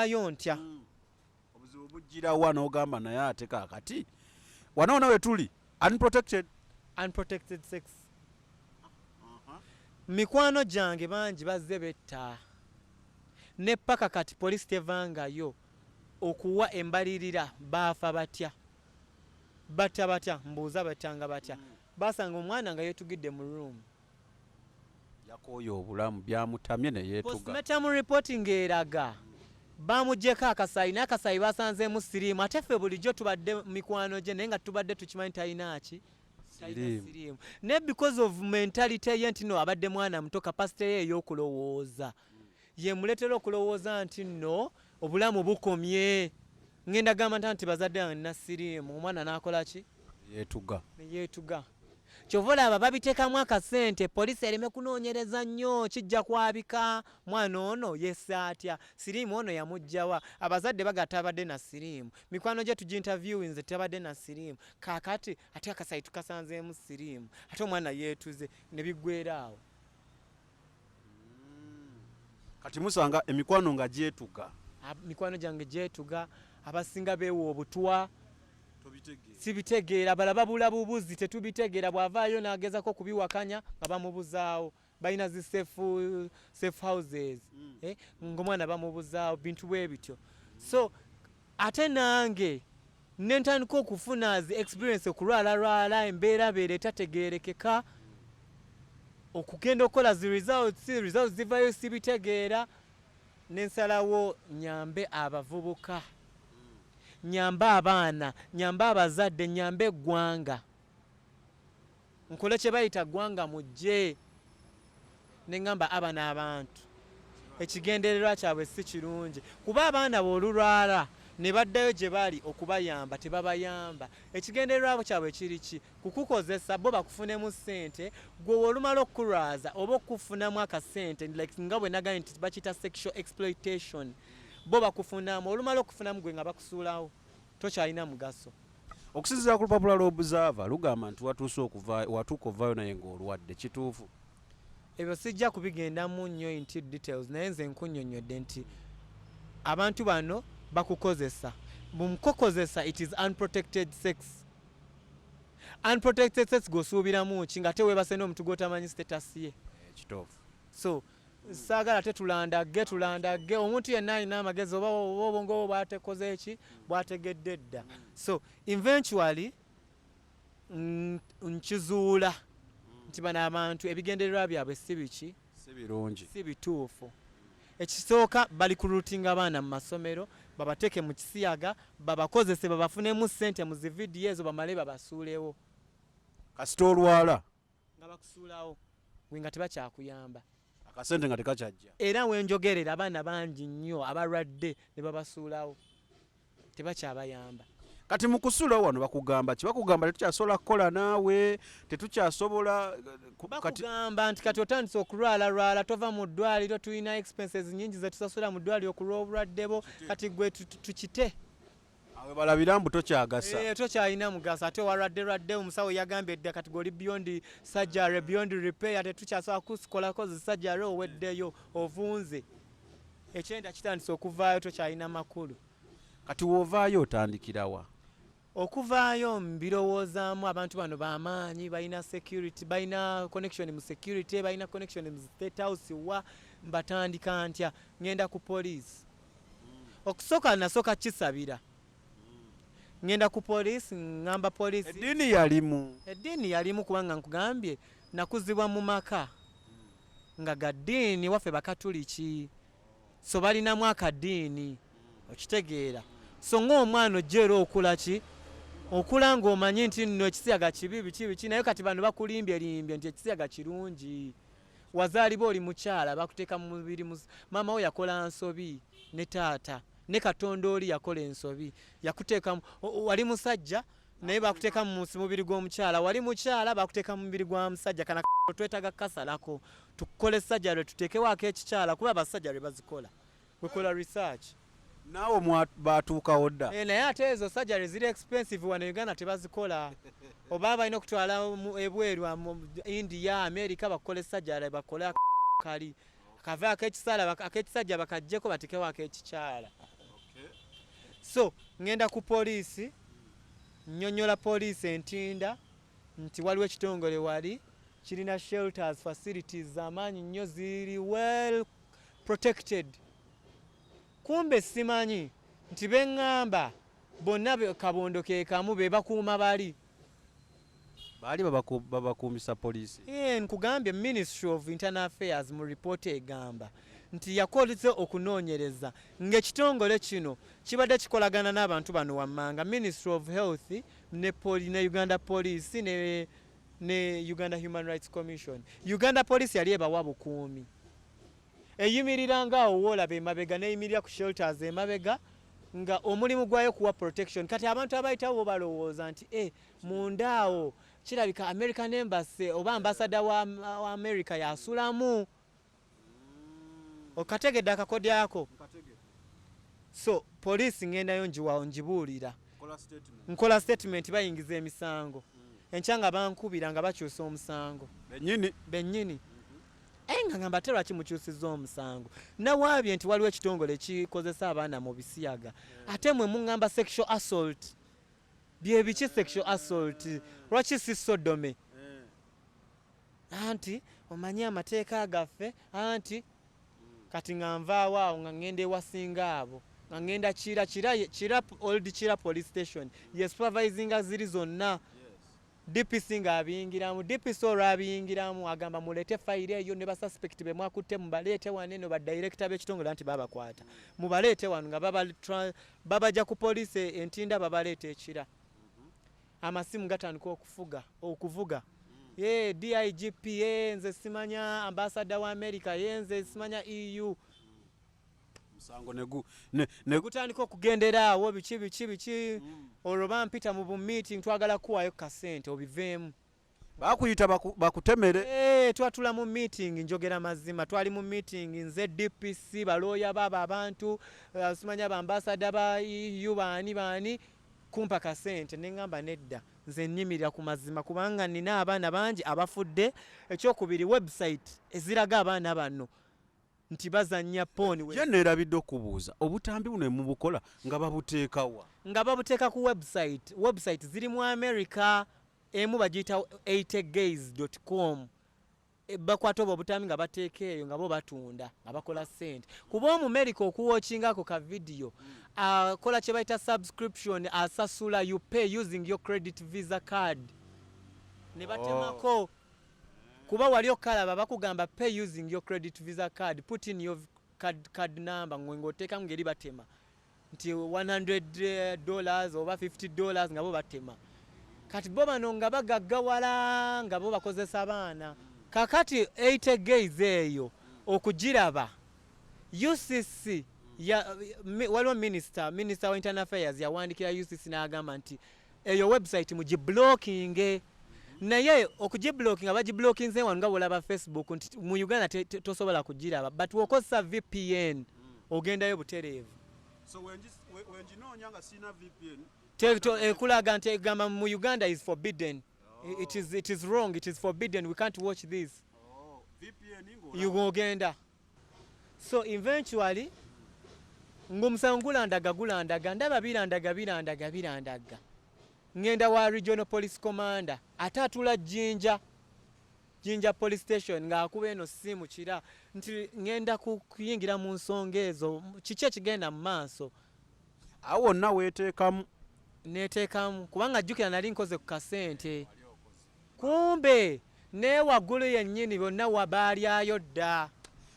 Nvaayo ntya? Obuzibu bujjirawa n'ogamba naye ate kaakati wano wona we tuli unprotected? Unprotected sex. Mikwano gyange bangi bazze betta, ne paka kati poliisi tevangayo okuwa embalirira. Baafa batya? Batta batya? Mbuuza, battanga batya? Basanga omwana nga yeetugidde mu room. Yakooye obulamu, byamutamye ne yeetuga. Postmortem report ng'eraga bamugyeko akasayi, naye akasayi basanzeemu siriimu. Ate ffe bulijjo tubadde mikwano gye, naye nga tubadde tukimanyi talina ki, talina Siriimu. Siriimu. Naye because of mentality ye nti no abadde mwana muto, capacity ye ey'okulowooza yemuleetera okulowooza nti nno obulamu bukomye, ngenda gamba nti bazadde bange nina siriimu. Omwana n'akola ki? Yeetuga. Neyeetuga. Kyova olaba babiteekamu akasente poliisi ereme kunoonyereza nnyo. Kijja kwabika mwana ono yesse atya, siriimu ono yamuggyawa. Abazadde baga tabadde na siriimu, mikwano gye tugiinterviewinze tabadde na siriimu. Kaakati ate akasayi tukasanzeemu siriimu, ate omwana yeetuze ne biggwera awo. Kati musanga emikwano nga gyetuga. Mikwano gyange gyetuga, abasinga beewa obutwa. Sibitegeera, bala babula bubuzi, tetubitegeera. Bw'avaayo n'agezako okubiwakanya nga bamubuzaawo. Balina zi safe houses, eh, ng'omwana bamubuzaawo, bintu bwe bityo. So ate nange nentandika okufuna zi experience, okulwalalwala, embeera beera etategeerekeka, okugenda okukola zi results, results zivayo sibitegeera. Nensalawo nyambe abavubuka, nyambe abaana, nyambe abazadde, nyambe eggwanga, nkole kye bayita ggwanga mujje. Neŋŋamba abana abantu ekigendererwa kyabwe si kirungi, kuba abaana bw'olulwala ne baddayo gye bali okubayamba, tebabayamba. Ekigendererwa kyabwe kiri ki? Kukukozesa bo bakufunemu ssente. Gwe olumala okukulwaza oba okufunamu akasente, like nga bwe nagambye nti bakiyita sexual exploitation, bo bakufunamu, olumala okufunamu gwe nga bakusuulawo, tokyalina mugaso. Okusinziira ku lupapula lw'Observer, lugamba nti watuuse okuva watuuka ovaayo naye ng'olwadde. Kituufu? Ebyo sijja kubigendamu nnyo into details, naye nze nkunnyonnyodde nti abantu bano bakukozesa. Bumukukozesa, it is unprotected sex. Unprotected sex gweosuubiramu ki nga ate weebase n'omuntu gw'otamanyi status ye? Kituufu. So saagala te tulandagge tulandagge. Omuntu yenna alina amagezi oba obwongo bwo bwatekoze eki bwategedde dda. So eventually nkizuula nti bano abantu ebigendererwa byabwe si biki? Si birungi. Si bituufu. Ekisooka, bali kurecruitinga abaana mu masomero, babateeke mu kisiyaga, babakozese, babafunemu ssente mu zividiyo ezo, bamale babasuulewo. Kasita olwala nga bakusuulawo gwe nga tebakyakuyamba. Akasente nga tekakyajja. Era wenjogerera abaana bangi nnyo abalwadde ne babasuulawo, tebakyabayamba. Kati mu kusuulawo wano bakugamba ki? Bakugamba tetukyasobola kukola naawe, tetukyasobola kati Bakugamba nti kati otandise okulwalalwala, tova mu ddwaliro, tulina expenses nyingi zetusasula mu ddwaliro ku lw'obulwadde bwo, kati gwe tukite. Awe balabira mbu tokyagasa. Eh, tokyalina mugaso, ate walwadde lwadde, omusawo yagambye dda kati gwe oli beyond surgery, beyond repair, tetukyasobola kusikolako zi surgery, oweddeyo, ovunze, ekyenda kitandise okuvaayo, tokyalina makulu. Kati woovaayo otandikirawa? Okuvaayo mbirowoozaamu. Abantu bano bamaanyi, balina security, balina connection mu security, balina connection mu State House. Wa mbatandika ntya? Ngenda ku police. Okusooka nasooka kisabira, ngenda ku police, ngamba police. Eddiini yalimu? Eddiini yalimu, kubanga nkugambye nakuzibwa mu maka nga ga ddiini, waffe Bakatuliki, so balinamu akaddiini, okitegeera? So ng'omwana ojja era okula ki, okula ng'omanyi nti nno ekisiyaga kibi, biki biki. Naye kati bano bakulimbye limbye nti ekisiyaga kirungi. Wazaalibwa oli mukyala, bakuteeka mu mubiri. Maama wo yakola nsobi, ne taata ne Katonda oli yakola ensobi, yakuteeka wali musajja naye bakuteeka mu mubiri gw'omukyala, wali mukyala bakuteeka mu mubiri gwa musajja. Kana twetaaga kukasalako, tukole surgery, tuteekewo ak'ekikyala, kuba abasajja lwe bazikola. Wekola research. Naawe batuukawo dda. Eh, naye ate ezo surgery ziri expensive, wano Uganda tebazikola, oba balina okutwala ebweru, India, America, bakole surgery, bakole kali kave ak'ekisala, ak'ekisajja bakaggyeko, batekewo ak'ekikyala. So ŋŋenda ku poliisi, nnyonnyola poliisi entinda nti waliwo ekitongole wali kirina shelters, facilities z'amaanyi nnyo, ziri well protected. Kumbe simanyi nti beŋŋamba bonna kabondo ke kamu be bakuuma bali. Baali babakuumisa poliisi? Eh, nkugambye Ministry of Internal Affairs mu ripoota egamba nti yakoze okunoonyereza ng'ekitongole kino kibadde kikolagana n'abantu bano wammanga: Ministry of Health ne Uganda Police ne Uganda Human Rights Commission. Uganda Police yali ebawa bukuumi, eyimirira ngaawo woolaba emabega, neyimirira ku shelters emabega nga omulimu gwayo kuwa protection. Kati abantu abayitawo bo balowooza nti munda awo kirabika American Embassy oba ambassador wa America yasulamu. Okategedde akakodyo ako? So poliisi ngendayo ngiwawo, ngibuulira, nkola statement, bayingiza emisango. Enkya nga bankubira nga bakyusa omusango. Bennyini? Bennyini. Nga ngamba, ate lwaki mukyusizza omusango? Nawaabye nti waliwo ekitongole ekikozesa abaana mu bisiyaga, ate mwe muŋŋamba sexual assault. Bye biki sexual assault? Lwaki si sodomy? Anti omanyi amateeka gaffe. Anti kati nga nvaawo awo nga ŋŋenda ewasinga abo, nga ŋŋenda Kira, Kira, Old Kira Police Station ye supervisinga ziri zonna. DPC ng'abiyingiramu. DPC olwabiyingiramu agamba, "Muleete fayiro eyo ne basuspect be mwakutte, mubaleete wano eno." Badirekita b'ekitongole nti babakwata, "Mubaleete wano." Nga babajja ku poliisi entinda, babaleeta ekira. Amasimu gatandika okuvuga, ye DIGP, ye nze simanya ambassador wa America, ye nze simanya EU. Musango ne Gutandika okugendera awo, biki biki biki. Olwo bampita mu bumeeting, "Twagala kuwaayo kasente obiveemu." Bakuyita bakutemere? Eh, twatula mu meeting, njogera mazima, twali mu meeting nze, DPC, balooya baabo abantu, simanya baambasada ba EU, baani baani, kumpa kasente. Neŋŋamba nedda, nze nnyimirira ku mazima kubanga nina abaana bangi abafudde. Ekyokubiri, website eziraga abaana bano nti bazannya porn. Ye neerabidde okubuuza, obutambi buno emubukola nga babuteekawa? Nga babuteeka ku website. Website ziri mu America, emu bagiyita 80gays.com. Bakwata obwo obutambi nga bateeka eyo, nga bo batunda, nga bakola ssente, kuba Omumerika okuwatchingako ka vidiyo akola kye bayita subscription, asasula. You pay using your credit Visa card ne batemako. Kuba wali okalaba bakugamba, "Pay using your credit Visa card, put in your card number," ngwe ng'oteekamu ngeri batema nti $100 oba $50, nga bo batema. Kati bo bano nga bagaggawala nga bo bakozesa abaana. Kakati 80 gays eyo okugiraba, UCC waliwo minister wa Internal Affairs yawandikira UCC n'agamba nti eyo website mugiblockinge. Naye okugiblockinga, bagiblockinze wano nga bwolaba Facebook nti mu Uganda tosobola kugiraba, but wokozesa VPN ogendayo butereevu. So wenginoonya nga sirina VPN? Ekulaga nti egamba mu Uganda is forbidden. It is wrong, it is forbidden, we can't watch this. VPN? Ogenda. So eventually ng'omusango gulandaga, gulandaga, ndaba birandaga, birandaga, birandaga. Ŋŋenda wa regional police commander, ate atula Jinja, Jinja Police Station, ng'akuba eno simu kira nti ŋŋenda kuyingira mu nsonga ezo, kiki ekigenda mu maaso? Awo wonna weeteekamu? Neteekamu kubanga jjukira nali nkoze ku kasente. Kumbe newaggulu yennyini bonna wabaalyayo dda.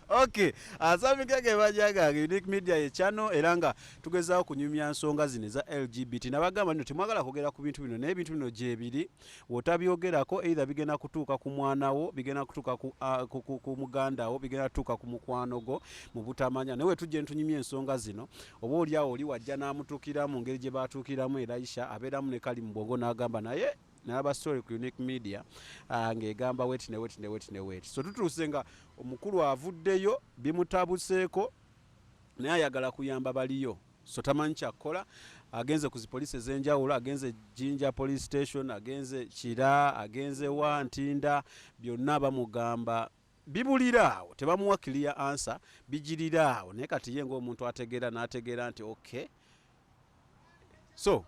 Okay, asabikege bajaga Unique Media ye channel, era nga tugezaako kunyumya nsonga zino eza LGBT. Nabagamba nno temwagala kwogera ku bintu bino, naye ebintu bino gyebiri. W'otabyogerako, either bigenda kutuuka ku mwana wo, bigenda kutuuka ku muganda wo, bigenda kutuuka ku mukwano gwo mu butamanya. Naye wetujja netunyumya ensonga zino, oba oliawo oli wajja n'amutuukira mu ngeri gye batuukiramu Elisha, abeeramu ne kali mu bwongo n'agamba, naye nalaba story ku Unique Media ng'egamba weti ne weti ne weti ne weti. So tutuuse nga omukulu avuddeyo, bimutabuseeko, naye ayagala kuyamba baliyo, so tamanyi kyakkola. Agenze ku zipoliisi ez'enjawulo, agenze Jinja Police Station, agenze Kira, agenze wa Ntinda, byonna bamugamba bibulira awo, tebamuwa clear answer, bijirira awo. Naye kati ye ng'omuntu ategeera n'ategeera nti okay. So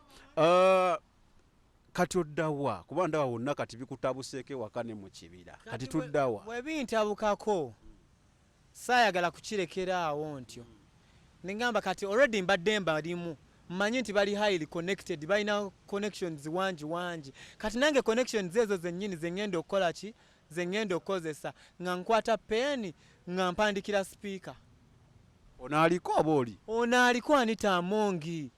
kati oddawa? Kuba ndaba wonna kati bikutabuseeko ewaka ne mu kibira, kati tuddawa? Bwe bintabukako, saayagala kukirekera awo ntyo. Neŋŋamba kati already mbadde mbalimu, mmanyi nti bali highly connected, balina connections wangi wangi. Kati nange connections ezo zennyini zeŋŋenda okukola ki, zeŋŋenda okukozesa nga nkwata peeni nga mpandikira sipiika. Ono aliko oba oli? Ono aliko, Anita Amongi.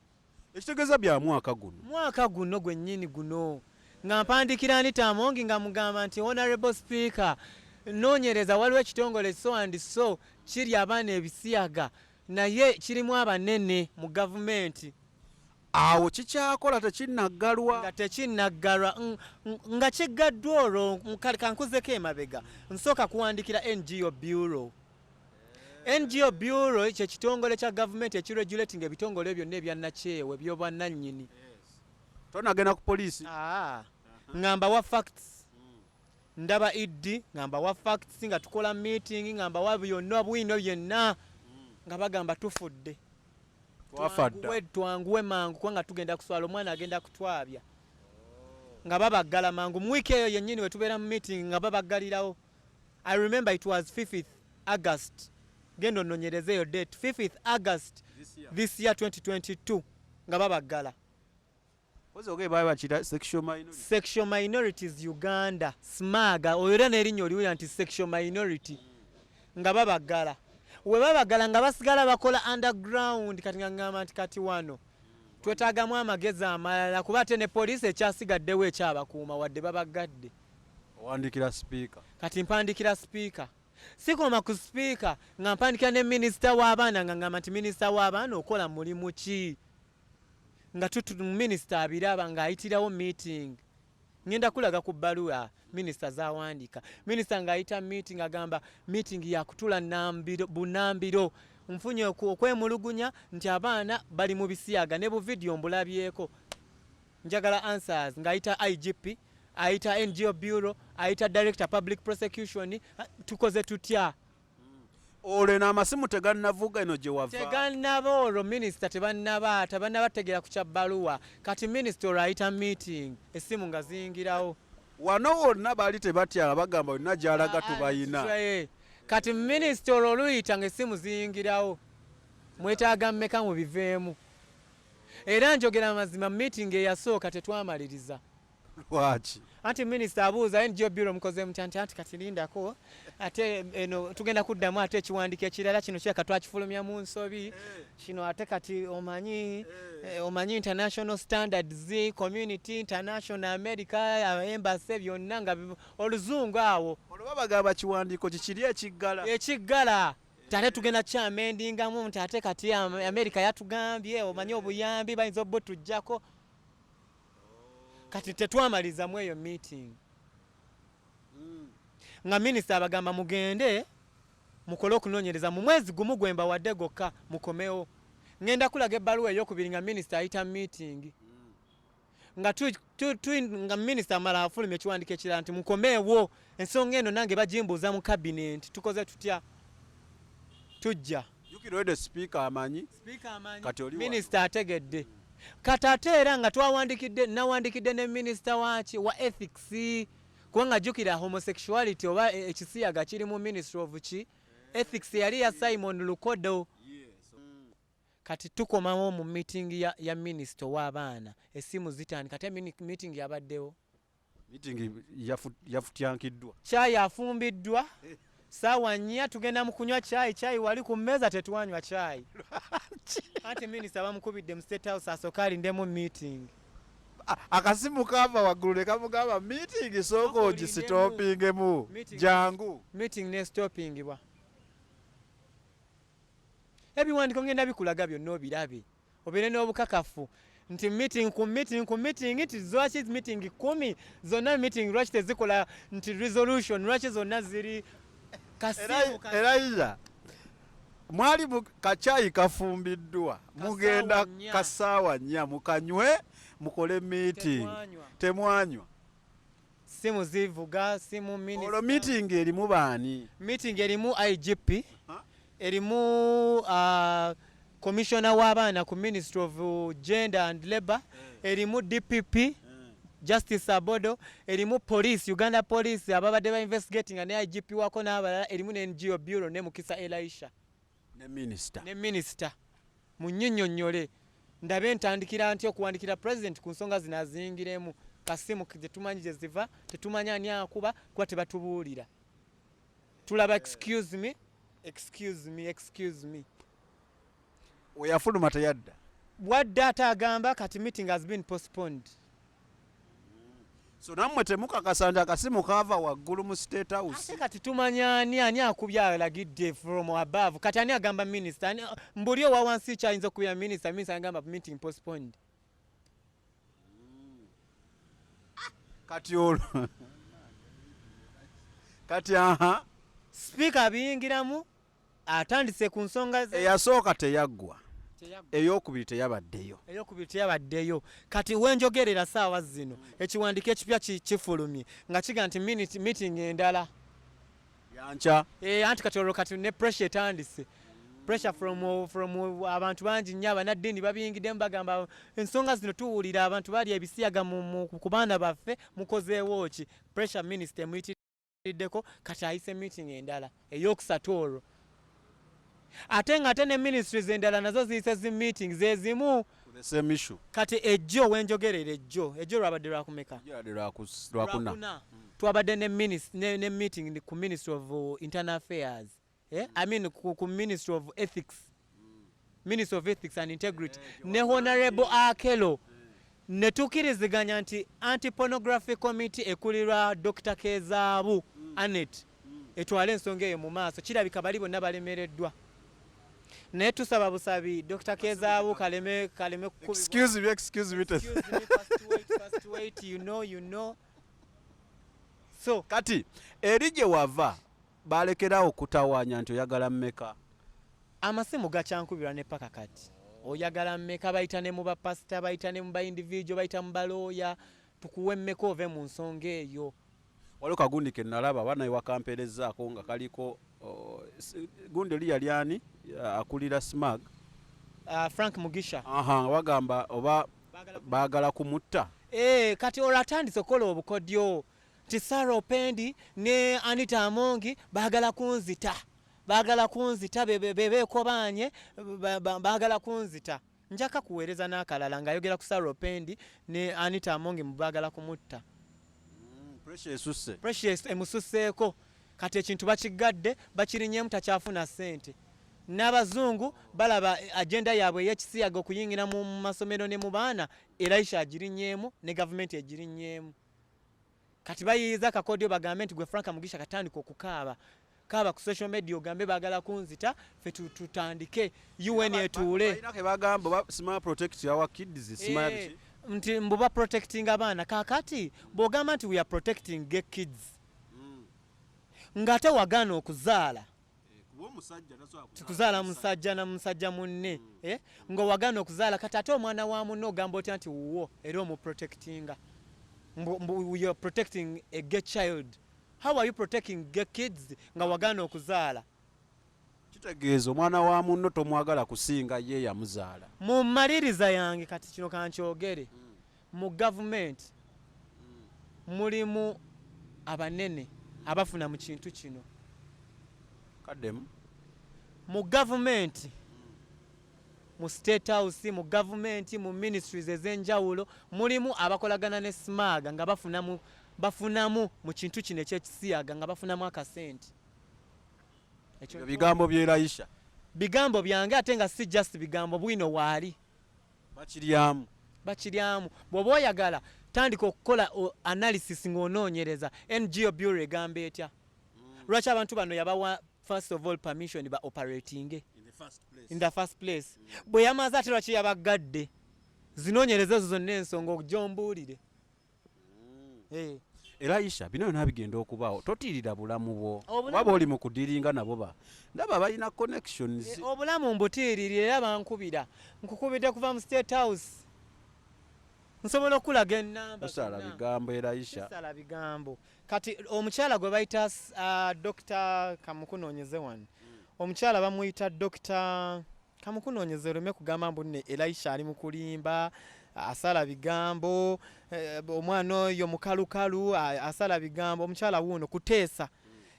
Ekitegeeza bya mwaka guno? Mwaka guno gwennyini guno, nga mpandikira Anita Amongi nga mugamba nti, "Honorable Speaker, noonyereza, waliwo ekitongole so and so kiri abaana ebisiyaga, naye kirimu abanene mu gavumenti." Awo kikyakola, tekinnaggalwa? Nga tekinnaggalwa. Nga kiggaddwa olwo. Kale kankuzeko emabega. Nsooka kuwandikira NGO Bureau. NGO Bureau kyekitongole kya gavumenti ekiregulating ebitongole byonna ebyannakyewa, ebyobwannannyini. Tonagenda ku poliisi? Ah, ngamba wa facts, ndaba iddi, ngamba wa facts, nga tukola meeting, ngamba wa byonna bwino byonna, nga bagamba tufudde. Twafa dda. Twanguwe mangu kubanga tugenda kuswala, omwana agenda kutwabya. Nga babaggala mangu mu wiiki eyo yennyini we tubeera mu meeting, nga babaggalirawo. I remember it was 5th August. Genda ononyereze eyo date, 5th August this year, 2022, nga babaggala. Oge baba bakira sexual minority. Sexual Minorities Uganda, SMAG. Oyo era n'erinnya oliwulira nti sexual minority. Nga babaggala. We babaggala nga basigala bakola underground. Kati nga ngamba nti kati wano twetaagamu amagezi amalala, kuba ate ne poliisi ekyasigaddewo ekyabakuuma wadde babaggadde. Owandikira sipiika. Kati mpandikira sipiika. Sikoma ku sipiika, nga mpandikira ne minisita w'abaana, nga ngamba nti, "Minisita w'abaana, okola mulimu ki?" Nga tutu minisita abiraba ng'ayitirawo meeting. Ngenda kulaga ku bbaluwa minisita zawandiika. Minisita ng'ayita meeting, agamba meeting yakutula nambiro bunambiro, nfunye okwemulugunya nti abaana bali mu bisiyaga ne buvidiyo mbulabyeko, njagala answers. Ng'ayita IGP, ayita NGO Bureau, ayita Director Public Prosecution. Ah, tukoze tutya? Olwo eno amasimu tegannavuga eno gye wava? Tegannaba. Olwo minisita tebannaba, tebannabategeera ku kya bbaluwa. Kati minisita olwo ayita meeting, essimu nga ziyingirawo. Wano wonna baali tebatya, bagamba olina gy'alaga. Ah, Tubayina. Kati minisita olwo oluyita nga essimu ziyingirawo, mwetaaga mmeka mubiveemu? Era njogera amazima, meeting eyasooka tetwamaliriza. Lwaki? Anti minisita abuuza, "NGO Bureau mukoze mutya?" Nti, "Anti kati lindako, ate eno tugenda kuddamu, ate ekiwandiiko ekirala kino kiraka twakifulumya mu nsobi kino, ate kati omanyi, omanyi international standards, community, international, America embassy, byonna nga oluzungu awo." Olwo babagamba kiwandiiko kikiri ekiggala. Ekiggala, nti ate tugenda kyamendingamu, nti ate kati America yatugambye, omanyi obuyambi bayinza obutujjako. Kati tetwamalizamu eyo meeting, nga minisita abagamba, "Mugende mukole okunoonyereza mu mwezi gumu gwe mbawadde gwokka, mukomewo." Ngenda kulaga ebbaluwa eyokubiri nga minisita ayita meeting, nga tu, tu, tu, nga minisita amala afulumya ekiwandiiko ekirala nti, "Mukomeewo, ensonga eno nange bagimbuuza mu kabineti, tukoze tutya?" Tujja. Jjukira wedde sipiika amanyi. Kati oli wano. Minisita ategedde. Kati ate era nga twawandikidde, nawandikidde ne minisita waki, wa ethics, kubanga jjukira homosexuality oba ekisiyaga kiri mu Ministry of ki, Ethics, yali ya Simon Lukodo. Kati tukomawo mu meeting ya minisita ow'abaana, essimu zitandika. Ate meeting yabaddewo. Meeting yafutyankiddwa. Kyayi afumbiddwa saawa 4, tugenda mu kunywa kyayi. Kyayi wali ku mmeeza, tetwanywa kyayi, anti minisita bamukubidde mu State House asooka alindemu meeting. Akasimu kava waggulu ne kamugamba, "Meeting sooka ogisitopingemu." Jangu. Meeting ne stoppingibwa. Ebiwandiiko ngenda bikulaga byonna obirabe, obeere n'obukakafu nti meeting ku meeting ku meeting, nti lwaki meeting 10 zonna meeting, lwaki tezikola nti resolution, lwaki zonna ziri kasimu Erayiza mwali kacyayi kafumbiddwa, mugenda 4. Kasaawa 4 mukanywe mukole meeting. Tetwanywa. Temwanywa. Simu zivuga, simu Olwo minisita. Meeting erimu baani? Meeting erimu IGP, Huh? erimu Commissioner w'abaana ku Ministry of Gender and Labor, erimu DPP Justice Abodo, erimu police, Uganda Police ababadde ba investigating ne IGP wako n'abalala, erimu ne NGO Bureau ne Mukisa Elisha. Ne minisita. Ne minisita. Munnyonnyonnyole ndabe ntandikira ntya okuwandikira president ku nsonga zino aziyingiremu. Kasimu gye tumanyi gye ziva, tetumanyi ani akuba kuba tebatubuulira. Tulaba excuse me, excuse me, excuse me. Weyafuluma teyadda. Bwadde ate agamba kati meeting has been postponed. So nammwe temukakasa nti akasimu kaava waggulu mu State House? Ate kati tumanya ani akubye alagidde from above. Kati ani agamba minisita? Mbuli owa wansi kyayinza okubira minisita, minisita agamba meeting postponed. Kati olwo kati aha. Sipiika abiyingiramu, atandise ku nsonga ze. Eyasooka teyaggwa, eyokubiri teyabaddeyo. Eyokubiri teyabaddeyo. Kati wenjogerera saawa zino ekiwandiiko ekipya kifulumye nga kiga nti meeting endala yanca. Eh, anti kati olwo kati ne pressure etandise, pressure from abantu bangi nnyo. Abanaddiini babiyingiddemu, bagamba ensonga zino tuwulira abantu bali ebisiyaga ku baana baffe, mukozeewo ki? Pressure minister emuyitiriddeko, kati ayise meeting endala eyokusatu. Olwo ate nga ate ne ministries endala nazo ziyise zi meeting zezimu. The same issue. Kati ejjo wenjogerera, ejjo lwabadde lwakumeka? Yadde lwakuna. Lwakuna. Twabadde ne meeting ku Ministry of Internal Affairs, eh? I mean ku Ministry of Ethics, Ministry of Ethics and Integrity ne Honorable Akelo, ne tukkiriziganya nti Anti Pornography Committee ekulirwa Dr Kezaabu Anet etwale ensonga eyo mu maaso. Kirabika bali bonna balemereddwa, naye tusaba busabi Dr Kezaabu kaleme kukubibwa. Excuse me, excuse me. Excuse me, first wait, first wait, you know. So Kati eri gye wava balekerawo okutawaanya nti oyagala mmeka? Amasimu gakyankubirwa ne paka kati, oyagala mmeka? Bayita ne mu bapasita, bayita ne mu baindividual, bayita mu balooya, tukuwe mmeka ove mu nsonga eyo? Waliwo kagundi ke nalaba aba naye wakampeerezaako nga kaliko gundi eri yali ani akulira SMAG? Frank Mugisha. Aha, wagamba oba baagala kumutta. Eh, kati olwo atandise okukola obukodyo nti Sarah Opendi ne Anita Amongi baagala kunzita, baagala kunzita, bebeekobanye, baagala kunzita. Njaka kuweereza n'akalala ng'ayogera ku Sarah Opendi ne Anita Amongi mu baagala kumutta. Pressure esusse. Pressure emususseeko. Kati ekintu bakigadde, bakirinyemu, takyafuna ssente. N'abazungu balaba agenda yaabwe ey'ekisiyaga okuyingira mu masomero ne mu baana, Elisha agirinyeemu ne gavumenti egirinyeemu. Kati bayiyiza akakodyo bagambe nti gwe Frank Mugisha katandika okukaaba kaaba ku social media, ogambe baagala kunzita, ffe tutandike UN etuule. Balina ke bagamba oba smart protect our kids, smart. Eh, nti mbu ba protecting abaana. Kaakati bw'ogamba nti we are protecting gay kids ng'ate wagaana okuzaala, Kuba omusajja tasobola kuzaala musajja na musajja munne, eh? Nga wagaana okuzaala, kati ate omwana wa munne ogamba otya nti wuwo era omuprotectinga? Mbu you are protecting a gay child. How are you protecting gay kids nga wagaana okuzaala? Kitegeeza omwana wa munno tomwagala kusinga ye yamuzaala. Mu mmaliriza yange, kati kino kankyogere, mu gavumenti mulimu abanene abafuna mu kintu kino. Kaddemu. Mu gavumenti, mu State House, mu gavumenti, mu ministries ez'enjawulo, mulimu abakolagana ne SMAG nga bafunamu mu kintu kino ekyekisiyaga, nga bafunamu akasente. Ekyo bigambo byerayisha. Bigambo byange, ate nga si just bigambo, bwino waali. Bakiryamu. Bakiryamu. Bw'oba oyagala tandika okukola analysis ng'onoonyereza NGO Bureau egamba etya, lwaki abantu bano yabawa first of all permission ba operating in the first place. Bwe yamaze ate lwaki yabagadde? Zinoonyereza ezo zonna ensonga okujja ombuulire. Eh. Era Isha, bino byonna bigenda okubaawo, totiirira bulamu bwo. Obulamu- Oba bwoli mu kudiringa nabo ba ndaba balina connections. Eh, obulamu mbutiiririra, era bankubira, nkukubidde kuva mu State House, nsobola okulaga enamba Tosala zonna. bigambo era Isha. Sisala bigambo. Kati omukyala gwe bayita Dr, kamukunoonyeze wano, omukyala bamuyita Dr. Kamukunoonyeza oleme kugamba mbu nne Elisha ali mu kulimba, asala bigambo, omwana oyo mukalukalu, asala bigambo. Omukyala wuuno Kuteesa.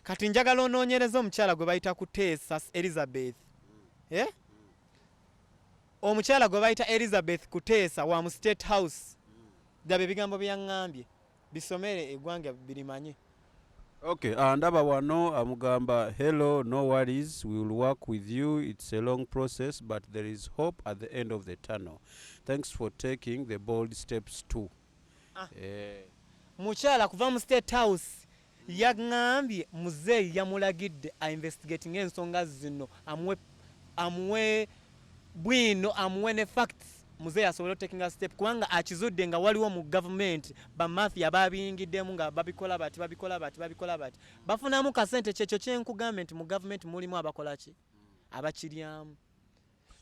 Kati njagala onoonyereza omukyala gwe bayita Kuteesa Elizabeth. Eh? Omukyala gwe bayita Elizabeth Kuteesa wa mu State House. Daba ebigambo bye yaŋŋambye, bisomere eggwanga birimanye. Okay, ndaba wano amugamba, "Hello, no worries, we will work with you. It's a long process, but there is hope at the end of the tunnel. Thanks for taking the bold steps too." Mukyala kuva mu State House yaŋŋambye muzeeyi yamulagidde ainvestigating ensonga zino, amuwe bwino, amuwe ne facts, muzeeyi asobole otakinga step, kubanga akizudde nga waliwo mu gavumenti bamafia babiyingiddemu nga babikola bati, babikola bati, babikola bati, bafunamu kasente. Kyekyo kyenkugambye nti mu gavumenti mulimu abakola ki, abakiryamu.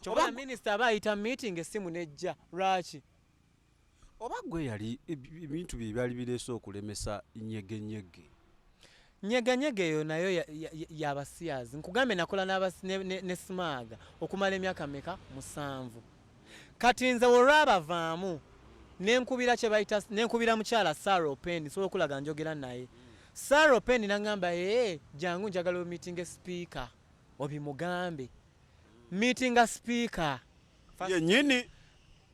Kyokka minisita aba ayita meeting, essimu nejja, lwaki? Oba gwe yali ebintu bye byali bireese okulemesa nyegenyege? Nyegenyege eyo nayo yabasiyazi. Nkugambye nakola ne Smaaga okumala emyaka meka? 7. Kati nze olwabavaamu nenkubira kye bayita, nenkubira mukyala Sarah Opendi, nsobola okulaga njogera naye. Sarah Opendi nagamba, "Ee, jangu, njagala omeetinga speaker obimugambe." Meetinga speaker yennyini.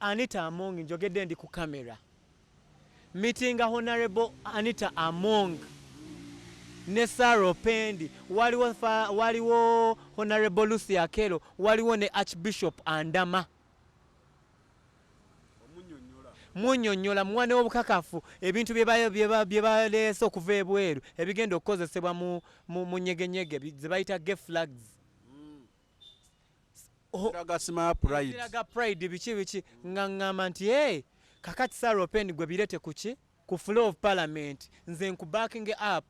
Anita Among, njogedde ndi ku kamera. Meetinga Honorable Anita Among ne Sarah Opendi, waliwo Honorable Lucy Akelo, waliwo ne Archbishop Andama. Munyonyola, muwane obukakafu ebintu bye baleese okuva ebweru ebigenda okukozesebwa mu nyegenyege ze bayita gay flags. Ziraga simaya pride. Ziraga pride, biki biki, nga ŋŋamba nti, "Hey, kakati Sarah Opendi, gwe birete kuki ku floor of parliament, nze nku backing up."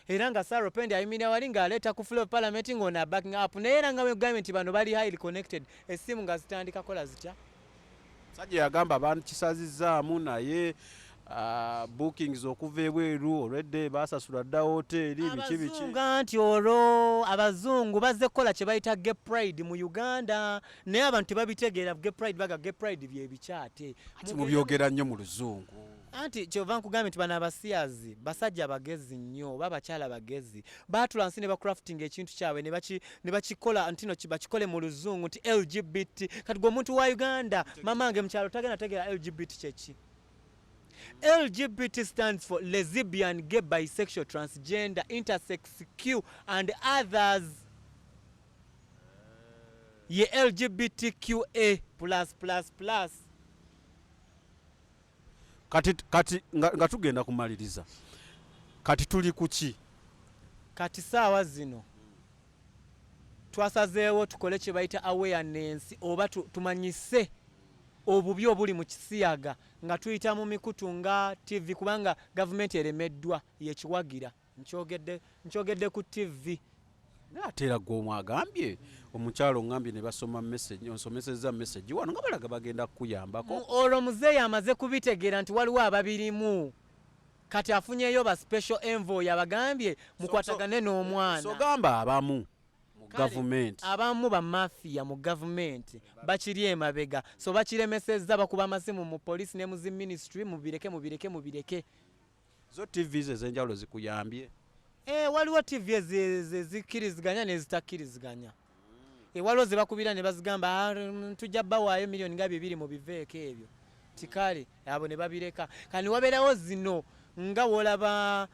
Era nga Sarah Opendi ayimirira wali ng'aleeta ku floor of parliament ng'ono backing up, naye era nga bwegambye nti bano bali highly connected, essimu nga zitandika kola zitya? Sajja yagamba bakisazizzaamu, naye bookings okuva ebweru olwedde basasula dda woteeri, biki biki. Abazungu, anti olwo abazungu bazze kukola kye bayita gay pride mu Uganda, naye abantu tebabitegeera. Gay pride, baga gay pride byebikyate. Ati mubyogera nnyo mu Luzungu. Anti kyova nkugambye nti bano abasiyazi basajja bagezi nnyo oba abakyala bagezi, baatula nsi ne bacrafting ekintu kyabwe ne bakikola nti no bakikole mu Luzungu nti LGBT. Kati gwe omuntu wa Uganda, mamange mukyalo tagenda tegeera LGBT kyeki. LGBT stands for lesbian, gay, bisexual, transgender, intersex, Q and others. Ye LGBTQA plus plus plus. Kati nga tugenda kumaliriza, kati tuli ku ki? Kati saawa zino twasazeewo tukole kye bayita awareness, oba tumanyise obubi obuli mu kisiyaga nga tuyita mu mikutu nga TV, kubanga gavumenti eremeddwa yekiwagira. Nkyogedde ku TV. Naye ate era gwe omwagambye omukyalo, oŋŋambye ne basoma message, onsomesezza message wano nga balaga bagenda kukuyambako. Olwo muzeeyi amaze kubitegeera nti waliwo ababirimu, kati afunyeyo ba special envoy abagambye mukwatagane n'omwana. So gamba abamu mu Kale, gavumenti. Abamu bamafiya mu gavumenti bakiri emabega, so bakiremesezza, bakuba amasimu mu poliisi ne mu zi ministry, mubireke, mubireke, mubireke. Zo TVs ez'enjawulo zikuyambye? Waliwo TV ezikkiriziganya n'ezitakkiriziganya. Waliwo ze bakubira ne bazigamba, "Ah, tujja bbawaayo miliyoni nga 2 mubiveeko ebyo." Tikale abo ne babireka. Kani wabeerawo zino nga wolaba,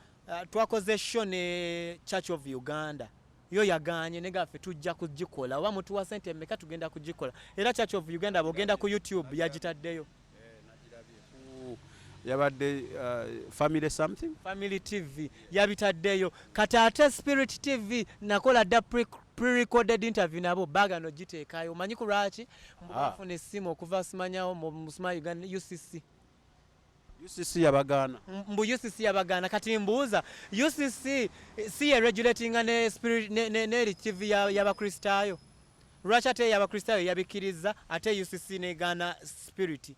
twakoze show ne Church of Uganda, yo yaganye negaffe tujja kugikola, oba mutuwa sente mmeka tugenda kugikola. Era Church of Uganda bwogenda ku YouTube yagitaddeyo. Yabadde family something. Family TV yabitaddeyo. Kati ate Spirit TV nakola dda pre-recorded interview nabo, bagano giteekayo. Omanyi ku lwaki? Mbafuna essimu okuva simanyawo mu sima Uganda UCC. UCC yabagaana? Mbu UCC yabagaana. Kati mbuuza, UCC si ye regulatinga ne spirit n'eri TV y'Abakristaayo? Lwaki ate y'Abakristaayo yabikkiriza, ate UCC negaana Spirit?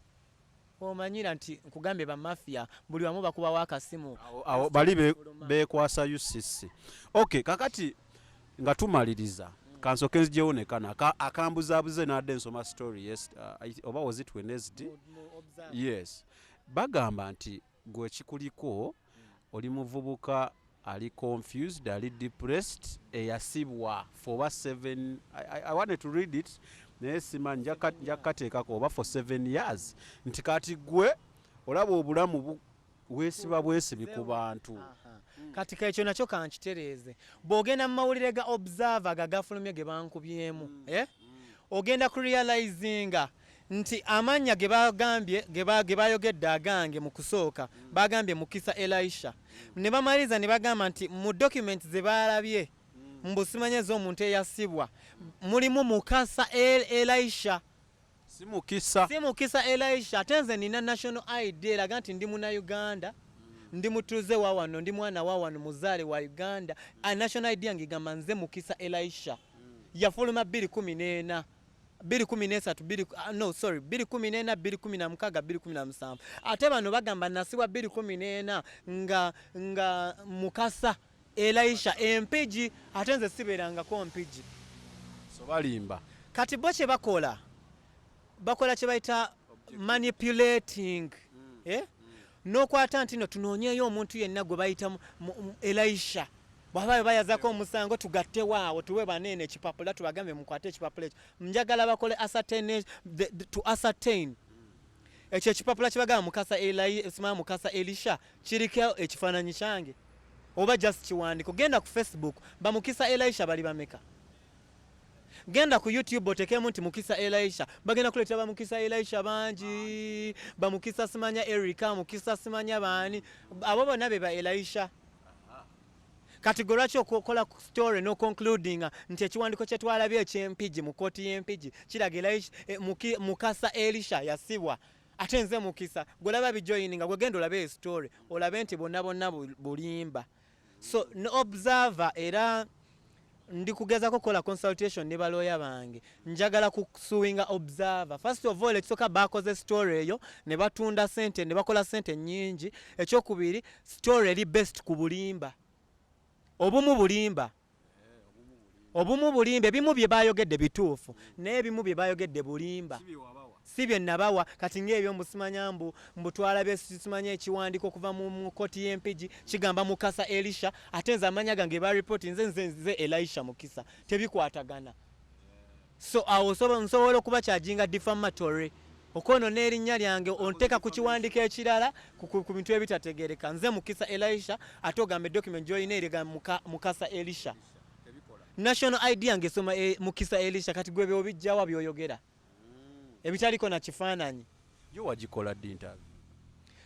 Omanyira nti nkugambye bamafia buli wamu bakubawo akasimu. Awo bali bekwasa UCC. Okay, kakati nga tumaliriza. Kansooke nzijewo ne kano akambuzaabuze n'adde nsoma story, yes, oba was it Wednesday? Yes, bagamba nti gwe kikuliko oli muvubuka ali confused, ali depressed, eyasibwa for oba seven, I wanted to read it naye simanyi, nja kukateekako, oba for 7 years, nti kati gwe olaba obulamu weesiba bwesibi ku bantu. Kati kakyo nakyo kankitereeze. Bw'ogenda mu mawulire ga Observer ga gafulumye ge bankubyemu, eh? Ogenda kurealizinga nti amannya ge bagambye, ge bayogedde agange mu kusooka bagambye Mukisa Elisha, ne bamaliriza ne bagamba nti mu document ze baalabye mbu simanye ez'omuntu eyasibwa mulimu Mukasa Elisha. Si Mukisa. Si Mukisa Elisha. Ate nze nina national ID eraga nti ndi Munauganda, ndi mutuuze wa wano, ndi mwana wa wano, muzaale wa Uganda. A national ID yange egamba nze Mukisa Elisha. Yafuluma 214, 213, 2, ah, no, sorry, 214, 216, 217. Ate bano bagamba nasibwa 214 nga Mukasa Elisha Empigi, ate nze sibeerangako Mpigi. So balimba. Kati bo kye bakola, bakola kye bayita manipulating, eh? N'okwata nti no tunoonyeeyo omuntu yenna gwe bayita Elisha, bw'aba bayazako omusango tugattewo awo, tuwe baneene ekipapula, tubagambe mukwate ekipapula ekyo. Njagala bakole ascertain, to ascertain ekyo ekipapula kibagamba Mukasa Eli, simanya Mukasa Elisha, kiriko ekifaananyi kyange oba just kiwandiiko. Genda ku Facebook, bamukisa Elisha bali bameka? Genda ku YouTube otekemu nti Mukisa Elisha, bagenda kuleetera bamukisa Elisha bangi, bamukisa simanya Erika, Mukisa simanya baani, abo bonna be ba Elisha. Kati gwe lwaki okola story no concluding nti ekiwandiiko kye twalabye eky'Empigi mu kooti y'Empigi kiraga Elisha, Mukasa Elisha yasibwa, ate nze Mukisa? Gwolaba bijoyininga, gwe genda olabe story olabe nti bonna bonna bulimba. So no Observer, era ndi kugezako kukola consultation ne balooya bange, njagala kusuinga Observer. First of all, ekisooka, bakoze story eyo ne batunda sente ne bakola sente nnyingi. Ekyokubiri, story eri based ku bulimba obumu, bulimba obumu, bulimba. Ebimu bye bayogedde bituufu, naye ebimu bye bayogedde bulimba, si bye nabawa. Kati ng'ebyo mbu simanya mbu twalabye simanya ekiwandiiko okuva mu kooti y'Empigi kigamba Mukasa Elisha, ate nze amanya gange ba report nze Elisha Mukisa, tebikwatagana. So awo nsobola okuba kyajinga defamatory, okwonoona erinnya lyange, onteeka ku kiwandiiko ekirala ku bintu ebitategereka. Nze Mukisa Elisha, ate ogamba document gy'olina erigamba Mukasa Elisha. National ID yange esoma Mukisa Elisha. Kati gwe byobijjawa byoyogera ebitaliko na kifaananyi? Yo wagikola ddi interview?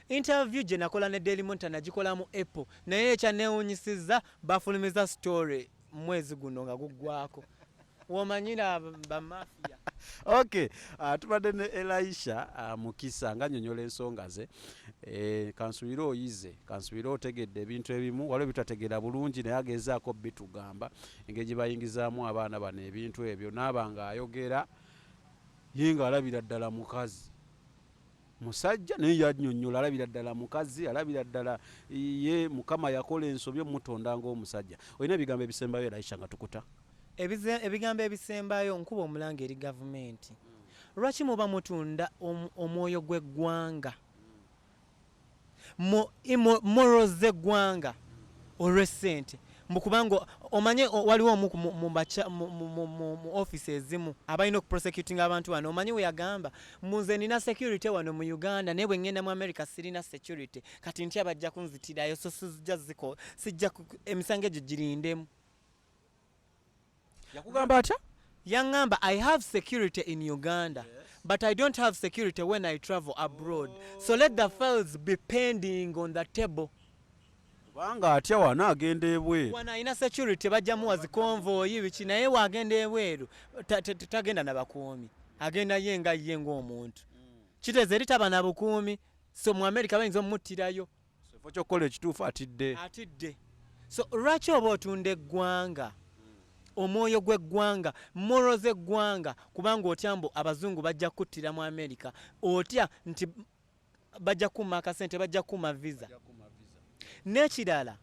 Interview gye nakola ne Daily Monitor nagikola mu April, naye ekyanneewunyisizza bafulumiza story mwezi guno nga guggwako. Womanyira bamafia. Okay, tubadde ne Elisha Mukisa nga nnyonnyola ensonga ze. Kansubire oyize, kansubire otegedde ebintu ebimu. Waliwo bitategeera bulungi naye agezaako bitugamba engeri gye bayingizaamu abaana bano ebintu ebyo, naaba ng'ayogera ye ng'alabira ddala mukazi musajja, naye yannyonnyola alabira ddala mukazi, alabira ddala ye Mukama yakola ensobi omutonda ng'omusajja. Olina ebigambo ebisembayo, Elisha, nga tukuta? Ebigambo ebisembayo, nkuba omulanga eri gavumenti. Lwaki muba mutunda omwoyo gw'eggwanga, morals z'eggwanga olw'essente? Mbu kubanga omanye waliwo omu mu office ezimu abalina okuprosecutinga abantu bano, omanyi we yagamba mbu nze nina security wano mu Uganda, naye bwe ŋŋenda mu America sirina security, kati ntya bajja kunzitirayo, so sijja ziko sijja emisango egyo girindemu. Yakugamba atya? Yaŋŋamba, "I have security in Uganda, but I don't have security when I travel abroad, so let the files be pending on the table." Kubanga atya wano agenda ebweru. Wano alina security, bajjamuwa zi convoy biki, naye wagenda ebweru tagenda na bakuumi, agenda ye nga ye ng'omuntu. Kiteeza eri taba na bukuumi, so mu America bayinza omuttirayo. Kifo ky'okukola ekituufu atidde. Atidde. So lwaki oba otunda eggwanga, omwoyo gw'eggwanga, morals z'eggwanga, kubanga otya mbu abazungu bajja kuttira mu America, otya nti bajja kumma akasente, bajja kumma visa? N'ekirala,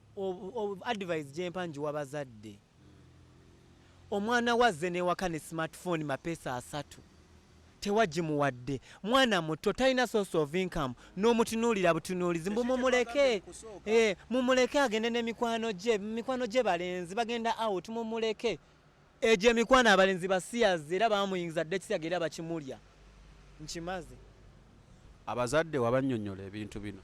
advice gyempa njiwa bazadde. Omwana wazze newaka ne smartphone mapeesa 30, tewagimuwadde. Mwana muto, talina source of income, n'omutunuulira butunuulizi mbu mumuleke, mumuleke agende n'emikwano gye. Mikwano gye balenzi bagenda out, mumuleke. Egyo emikwano abalenzi basiyazi, era bamuyingiza dde ekisiyaga era bakimulya. Nkimaze. Abazadde wabannyonnyola ebintu bino?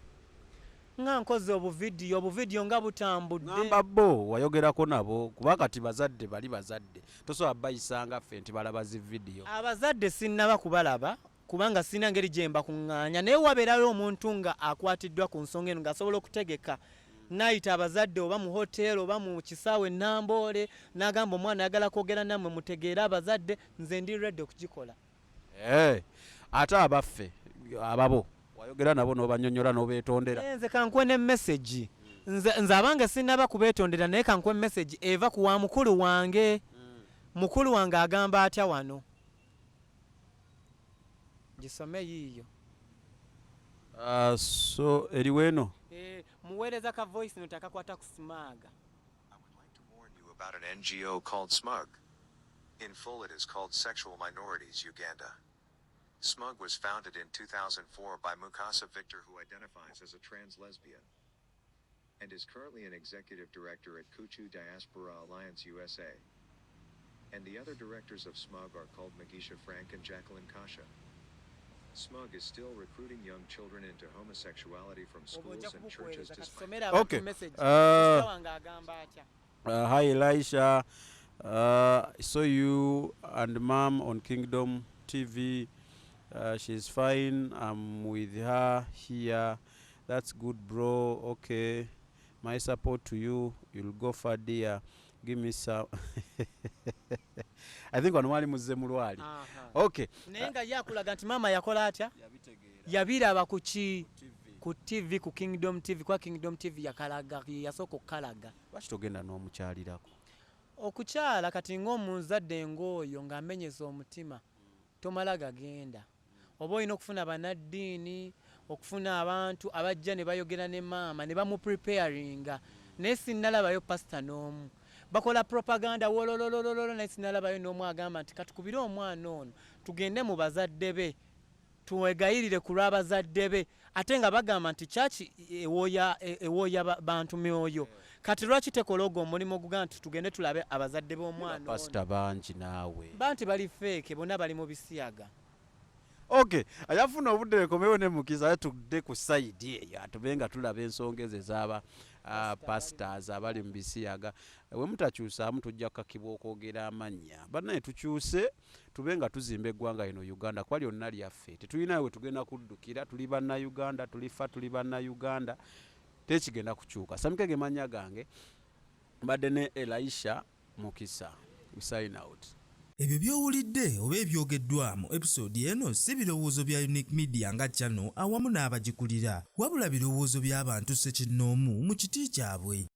Nga nkoze obuvidiyo, obuvidiyo nga butambudde. Ngamba bo wayogerako nabo? Kuba kati bazadde bali bazadde, tosobola bayisanga ffe nti balaba zi vidiyo. Abazadde sinnaba kubalaba kubanga sirina ngeri gye mbakuŋŋaanya, naye wabeerayo omuntu nga akwatiddwa ku nsonga eno ng'asobola okutegeka n'ayita abazadde oba mu hotel oba mu kisaawe Namboole, n'agamba omwana ayagala kwogera nammwe mutegeere abazadde, nze ndi ready okugikola. Ate abaffe ababo wayogera nabo n'obanyonnyola n'obeetondera? Nze kankuwe ne message. Nze abange sinnaba kubeetondera, naye kankuwe message eva ku wa mukulu wange. Mukulu wange agamba atya wano? Gisome yiiyo. So eriwo eno. Muweereza ka voice note akakwata ku SMUG. I would like to warn you about an NGO called SMUG. In full, it is called Sexual Minorities Uganda. SMUG was founded in 2004 by Mukasa Victor, who identifies as a trans lesbian and is currently an executive director at Kuchu Diaspora Alliance USA. And the other directors of SMUG are called Magisha Frank and Jacqueline Kasha. SMUG is still recruiting young children into homosexuality from schools and churches despite Kasomera Okay. abantu message. Sister wange agamba atya? Hi Elisha, I saw you and Mom on Kingdom TV. She's fine. I'm with her here. That's good, bro. Okay. My support to you. You'll go far, dear. Give me some. I think wano mwali muzze mulwali. Okay. Naye nga ye akulaga nti maama yakola atya? Yabiraba ku ki? Ku TV, ku Kingdom TV, kwa Kingdom TV yakalaga, yasooka okukalaga. Lwaki togenda n'omukyalirako? Okukyala kati ng'omuzadde ng'oyo ng'amenyesa omutima, tomala gagenda. Oba olina okufuna bannaddiini, okufuna abantu abajja ne bayogera ne maama ne bamupreparinga, naye sinnalabayo pasita n'omu. Bakola propaganda wolololololo, naye sinnalabayo n'omu agamba nti katukubire omwana ono tugende mu bazadde be tuwegayirire ku lw'abazadde be, ate nga bagamba nti kyaki ewooya bantu myoyo. Kati lwaki tekola ogwo omulimu ogugamba nti tugende tulabe abazadde b'omwana ono? Pasita bangi naawe. Banti bali fake, bonna bali mu bisiyaga. Okay, ayafuna obudde lekomewo ne Mukisa, ate tudde ku side eyo atube nga tulaba ensonga ezo ez'aba pastors abali mu bisiyaga. We mutakyusaamu tujja kukakibwa okwogera amannya. Bannaye tukyuse tube nga tuzimba eggwanga lino Uganda, kuba lyonna lyaffe. Tetulinayo we tugenda kuddukira, tuli Bannayuganda, tulifa tuli Bannayuganda, tekigenda kukyuka. Samikege mannya gange, mbadde ne Elisha Mukisa. We sign out. Ebyo by'owulidde oba ebyogeddwa mu episode eno si birowoozo bya Unique Media nga channel awamu n'abagikulira, wabula birowoozo by'abantu ssekinnoomu mu kiti kyabwe.